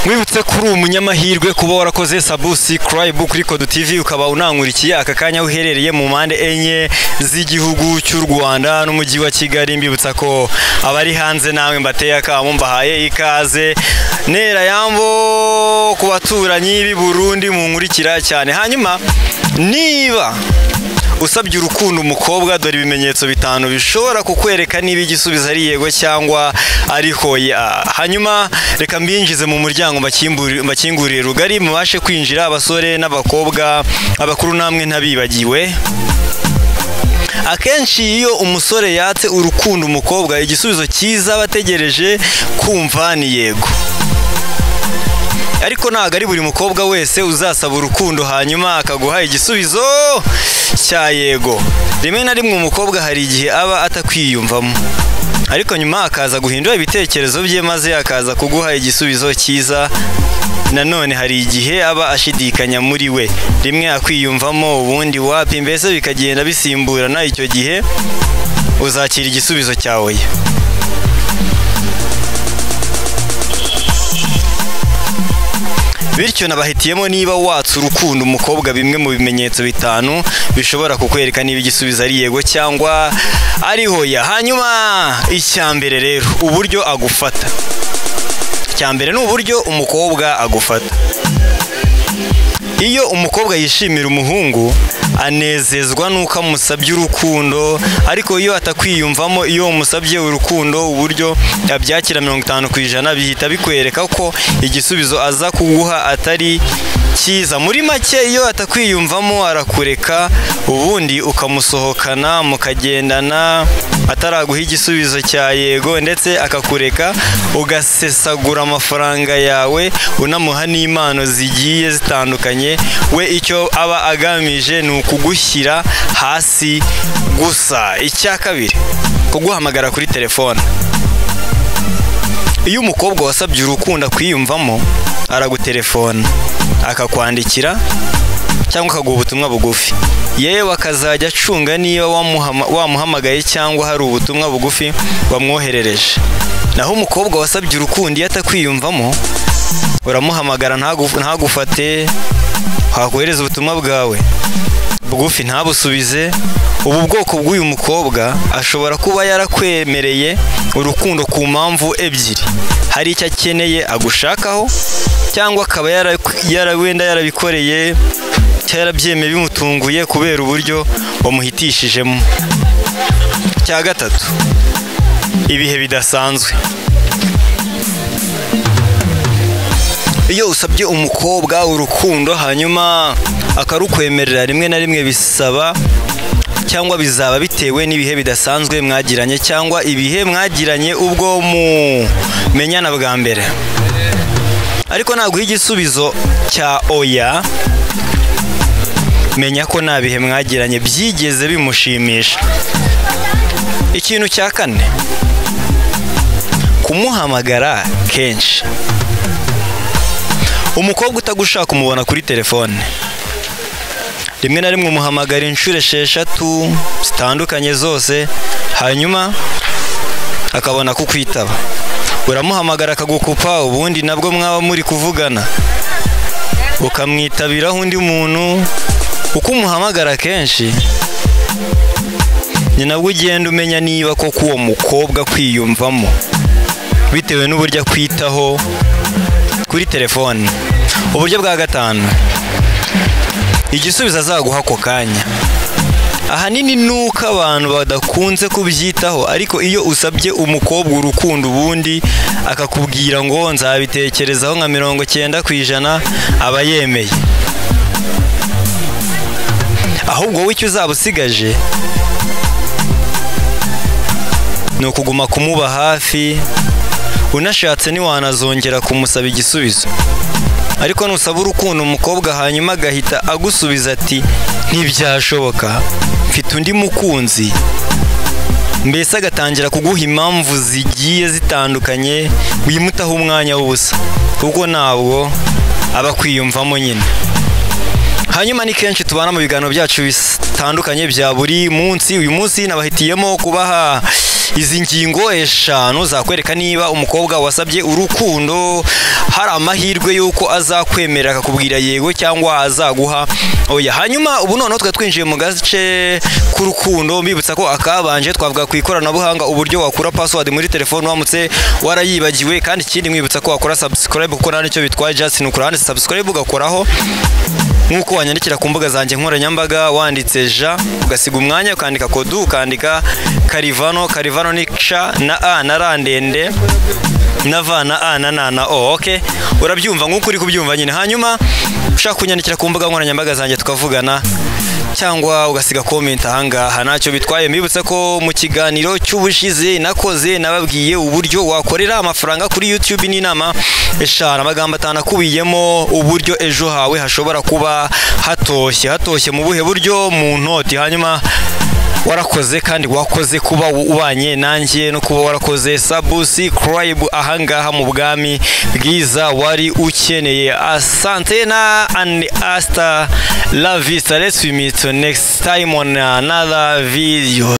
Mwibutse kuri umunyamahirwe kuba warakoze subscribe kuri Kodo TV, ukaba unankurikiye aka kanya uherereye mu mpande enye z'igihugu cy'u Rwanda n'umujyi wa Kigali. Mbibutsa ko abari hanze nawe mbateye akamo, mbahaye ikaze. Nera yambo ku baturanyi b'i Burundi munkurikira cyane. Hanyuma niba usabye urukundo umukobwa, dore ibimenyetso bitanu bishobora kukwereka niba igisubizo ari yego cyangwa ari hoya. Hanyuma reka mbinjize mu muryango, mbakingurire rugari mubashe kwinjira, abasore n'abakobwa, abakuru namwe ntabibagiwe. Akenshi iyo umusore yatse urukundo umukobwa, igisubizo cyiza bategereje kumva ni yego. Ariko ntabwo ari buri mukobwa wese uzasaba urukundo hanyuma akaguha igisubizo cya yego. Rimwe na rimwe umukobwa hari igihe aba atakwiyumvamo, ariko nyuma akaza guhindura ibitekerezo bye maze akaza kuguha igisubizo cyiza. Nanone hari igihe aba ashidikanya muri we, rimwe akwiyumvamo ubundi wapi, mbese bikagenda bisimburana. Icyo gihe uzakira igisubizo cyawe. Bityo nabahitiyemo niba watse urukundo umukobwa, bimwe mu bimenyetso bitanu bishobora kukwereka niba igisubizo ari yego cyangwa ari hoya. Hanyuma icya mbere rero, uburyo agufata. Icya mbere ni uburyo umukobwa agufata. Iyo umukobwa yishimira umuhungu anezezwa nuko amusabye urukundo, ariko iyo atakwiyumvamo, iyo umusabye urukundo uburyo abyakira 50% bihita bikwereka ko igisubizo aza kuguha atari cyiza. Muri make, iyo atakwiyumvamo arakureka, ubundi ukamusohokana mukagendana ataraguha igisubizo cya yego, ndetse akakureka ugasesagura amafaranga yawe, unamuha n'impano zigiye zitandukanye. We icyo aba agamije ni ukugushyira hasi gusa. Icya kabiri, kuguhamagara kuri telefone. Iyo umukobwa wasabye urukundo akwiyumvamo, aragutelefona, akakwandikira cyangwa akaguha ubutumwa bugufi. Yewe akazajya acunga niba wamuhamagaye cyangwa hari ubutumwa bugufi wamwoherereje. Naho umukobwa wasabye urukundo iyo atakwiyumvamo, uramuhamagara ntagufate, wakohereza ubutumwa bwawe bugufi ntabusubize. Ubu bwoko bw'uyu mukobwa ashobora kuba yarakwemereye urukundo ku mpamvu ebyiri: hari icyo akeneye agushakaho, cyangwa akaba wenda yarabikoreye cyangwa yarabyemeye bimutunguye kubera uburyo wamuhitishijemo. Icya gatatu, ibihe bidasanzwe. Iyo usabye umukobwa urukundo hanyuma akarukwemerera, rimwe na rimwe bisaba cyangwa bizaba bitewe n'ibihe bidasanzwe mwagiranye cyangwa ibihe mwagiranye ubwo mumenyana bwa mbere. Ariko naguha igisubizo cya oya, menya ko nta bihe mwagiranye byigeze bimushimisha. Ikintu cya kane, kumuhamagara kenshi. Umukobwa utagushaka umubona kuri telefone. Rimwe na rimwe umuhamagara inshuro 6 zitandukanye zose, hanyuma akabona kukwitaba. Uramuhamagara akagukupa, ubundi nabwo mwaba muri kuvugana ukamwitabiraho undi muntu. Uko umuhamagara kenshi ni nabwo ugenda umenya niba koko uwo mukobwa kwiyumvamo, bitewe n'uburyo akwitaho kuri telefone. Uburyo bwa gatanu, igisubizo azaguha ako kanya. Ahanini nuko abantu badakunze kubyitaho, ariko iyo usabye umukobwa urukundo ubundi akakubwira ngo nzabitekerezaho nka 90%, aba yemeye. Ahubwo wowe icyo uzaba usigaje ni ukuguma kumuba hafi, unashatse ntiwanazongera kumusaba igisubizo. Ariko nusaba urukundo umukobwa hanyuma agahita agusubiza ati ntibyashoboka, mfite undi mukunzi, mbese agatangira kuguha impamvu zigiye zitandukanye, wimutaho umwanya w'ubusa, kuko ntabwo aba akwiyumvamo nyine. Hanyuma ni kenshi tubana mu biganiro byacu bitandukanye bya buri munsi. Uyu munsi nabahitiyemo kubaha izi ngingo eshanu zakwereka niba umukobwa wasabye urukundo hari amahirwe y'uko azakwemera akakubwira yego cyangwa azaguha oya. Hanyuma ubu noneho twe twinjiye mu gace k'urukundo. Mbibutsa ko akabanje twavuga ku ikoranabuhanga, uburyo wakura password muri telefone wamutse warayibagiwe. Kandi ikindi mwibutsa ko wakora subscribe, kuko nta nicyo bitwaye, just ni ukora subscribe ugakoraho, nk'uko wanyandikira ku mbuga zanjye nkoranyambaga wanditse ja, ugasiga umwanya, ukandika kodu, ukandika Karivano. Karivano ni C na A na R ndende na V na A na N na O. Okay, urabyumva nk'uko uri kubyumva nyine. Hanyuma ushaka kunyandikira ku mbuga nkoranyambaga zanjye tukavugana, cyangwa ugasiga comment ahangaha, ntacyo bitwaye. Mbibutsa ko mu kiganiro cy'ubushize nakoze nababwiye uburyo wakorera amafaranga kuri YouTube n'inama 5, amagambo 5 akubiyemo uburyo ejo hawe hashobora kuba hatoshye. Hatoshye mu buhe buryo? Mu noti. Hanyuma warakoze, kandi wakoze kuba ubanye nanjye no kuba warakoze subscribe ahangaha mu bwami bwiza wari ukeneye. Asante na and hasta la vista, let's meet next time on another video.